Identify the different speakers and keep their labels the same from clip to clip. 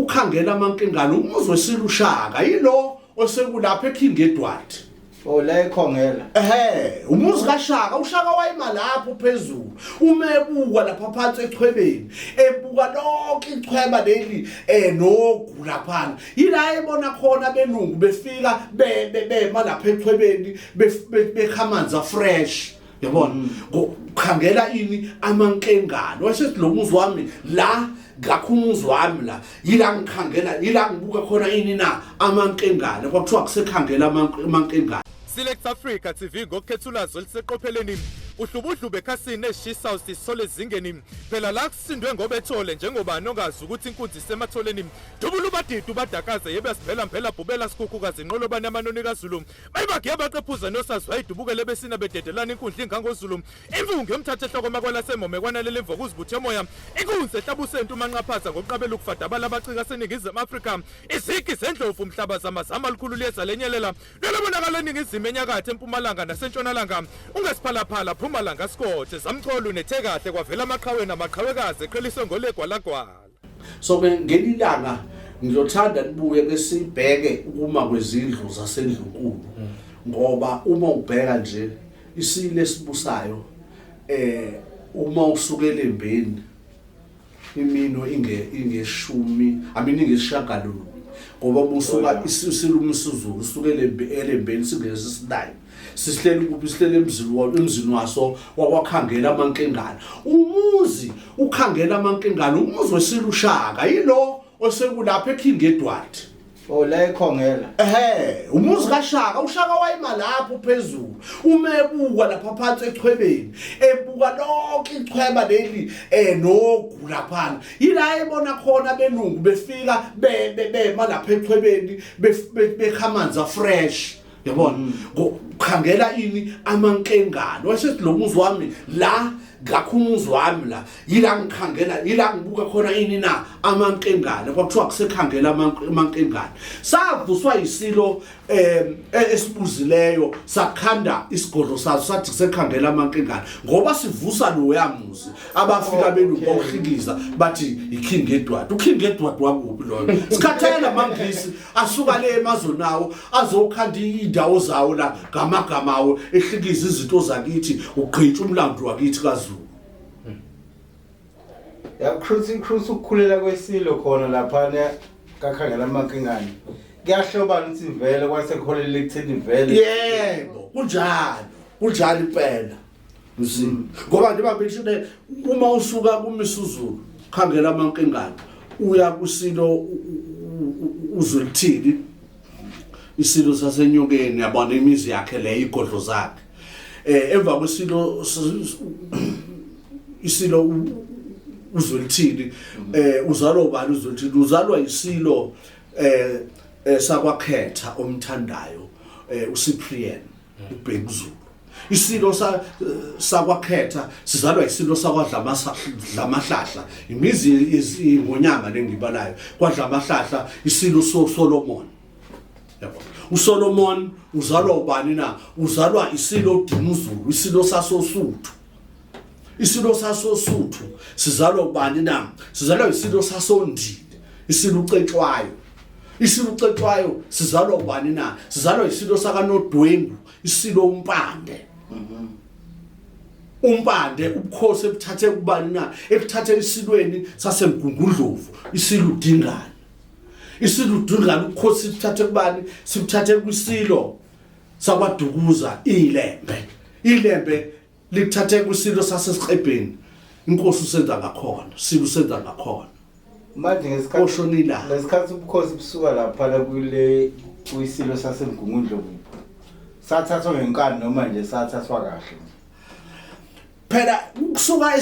Speaker 1: Ukhangela amankengane umuzi wesilushaka yilo osekulapha eKing Edward.
Speaker 2: Oh la ekhongela.
Speaker 1: Ehhe, umuzi kaShaka, uShaka wayema lapho phezulu. Uma ebuka lapha phansi echwebeni, ebuka lonke ichweba leli eh nogu laphana. Yila ebona khona belungu befika bema lapha echwebeni bekha amanzi afresh. Yabona? Ngokukhangela ini amankengane. Wayesethi lo muzi wami la ngakho umuzi wami la yila ngikhangela yila ngibuka khona ini na amankengane kwakuthiwa kusekhangela amankengane.
Speaker 3: Select Africa TV ngokukhetha ulwazi oluseqopheleni uhlubudlube ekhasini eshisayo sisithole ezingeni phela la kusindwe ngobethole njengobani ongazi ukuthi inkunzi isematholeni dubula ubadidi ubadakaze yebe sibhela mphela bhubela sikhukhukazi inqolobane amanoni kaZulu bayibagiya baqephuza nosazi wayidubukele besina bededelana inkundla ingangozulu Imvungu yomthatha ehloko makwalasemome kwanalela imvo kuzibuthe moya. Inkunzi ehlabuse umanqaphaza ngokuqabela ukufadabala abacika seNingizimu Afrika. Izigi zendlovu umhlaba zamazama likhulu liyeza lenyelela. Lolobonakala eNingizimu enyakatho empumalanga nasentshonalanga. Ungesiphalaphala phuma langa sikothe zamcholu nethe kahle kwavela amaqhawe namaqhawekazi eqheliswe ngolegwalagwala.
Speaker 1: So ke ngelilanga ngizothanda nibuye ke sibheke ukuma kwezindlu zasendlunkulu ngoba uma ubheka nje isilo esibusayo eh uma usuka elembeni imino inge ingeshumi I mean ingesishagalolunye ngoba busuka isilo umsuzulu usuke elembeni singese sinayo sihleli kuphi sihleli emzini wawo emzini waso wakwakhangela amankengane umuzi ukhangela amankengane umuzi wesilushaka yilo osekulapha eKing Edward.
Speaker 2: Oh la ekhongela.
Speaker 1: Ehhe, umuzi kaShaka, uShaka wayema lapho phezulu. Uma ebuka lapha phansi echwebeni, ebuka lonke ichweba leli eh nogu laphana. Yila ebona khona belungu befika bema lapha echwebeni bekha amanzi afresh. Yabona? Ngokukhangela ini amankengane. Wayesethi lo muzi wami la ngakho umuzi wami la yila ngikhangela yila ngibuka khona ini na amankengane kwakuthiwa kusekhangela amankengane savuswa isilo em esibuzileyo sakhanda isigodlo saso sathi kusekhangela amankengane ngoba sivusa loya muzi abafika belungu bawuhlikiza bathi iKing Edward uKing Edward wakuphi loyo sikhathele amangisi asuka le emazweni awo azokhanda iy'ndawo zawo la ngamagama awo ehlikiza izinto zakithi ugqitsha umlando wakithi kaZulu.
Speaker 2: Ya kushuthi ukukhulela kwesilo khona laphana kakhangela amankingane kuyahlobana ukuthi vele kwase kuholela ekutheni vele.
Speaker 1: Yebo, kunjalo, kunjalo impela. You see, ngoba njengoba besho uma usuka kuMisuzulu khangela amankengane uya kusilo uZwelithini isilo sasenyokeni yabona imizi yakhe le igodlo zakhe eh emva kwesilo isilo uZwelithini eh uzalwa ubani uZwelithini uzalwa isilo eh, eh sakwakhetha omthandayo eh uCyprian uBhekuzulu isilo sa sakwakhetha sizalwa isilo sakwadlamahlahla imizi ingonyama lengibalayo kwadlamahlahla isilo so Solomon yabo uSolomon uzalwa ubani na uzalwa isilo Dinuzulu isilo sasosuthu isilo sasosuthu sizalwa ubani na sizalwa isilo sasondini isilo ucetshwayo isilo ucetshwayo sizalwa ubani na sizalwa isilo sakanodwengu isilo umpande umpande ubukhosi ebuthathe kubani na ebuthathe isilweni sasemgungundlovu isilo udingana isilo udingana ubukhosi sibuthathe kubani sibuthathe kwisilo sakwadukuza ilembe ilembe Likuthathe kwisilo sasesiqebheni inkosi usenza ngakhona silo usenza ngakhona
Speaker 2: manje ngesikhathi
Speaker 1: oshonila
Speaker 2: ngesikhathi ubukhosi busuka lapha kule kwisilo sasemgungundlovu sathathwa ngenkani noma nje sathathwa kahle
Speaker 1: phela kusuka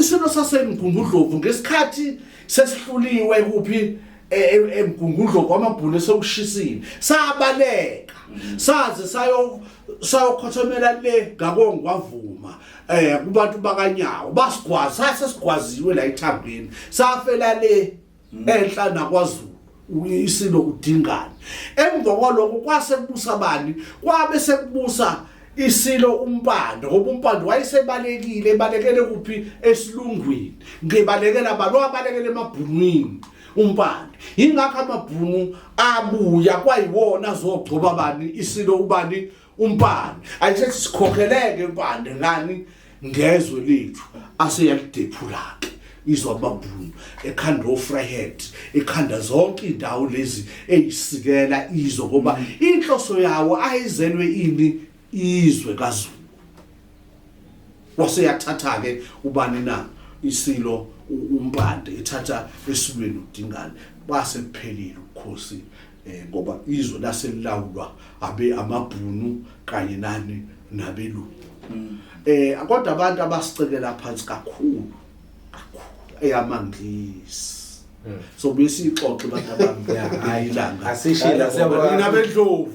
Speaker 1: isilo sasemgungundlovu ngesikhathi sesihluliwe kuphi e, e, emgungundlovu amabhunu esewushisile sabaleka saze sayo sayokhothamela le ngakongwavuma eh kubantu bakanyawo basigwaza sasesigwaziwe la ethambeni safela le enhla nakwaZulu isilo udingane emva kwaloko kwase kubusa bani kwabe sekubusa Isilo uMpande, ngoba uMpande wayesebalekile, ebalekele kuphi? Esilungwini. Ngibalekela bani? Wabalekela emabhunwini uMpande. Yingakho amabhunu abuya kwayiwona azogcoba bani? Isilo ubani? UMpande. Ayisethi sikhokheleke uMpande ngani? Ngezwe lethu. Aseyalidephula-ke izwa amabhunu ekhanda oFryhead, ekhanda zonke indawo lezi eyisikela izwe, ngoba inhloso yawo ayizelwe ini? Izwe kaZulu. Waseyathatha ke ubani na? Isilo uMpande, ethatha esilweni uDingane. Base kuphelile ubukhosi ngoba izwe laselilawulwa abe amabhunu kanye nani nabelungu. Kodwa abantu abasicekela phansi kakhulu kakhulu eyamangisi. So besixoxe bantu abami ilanga
Speaker 2: Asishila.
Speaker 1: Nina bendlovu.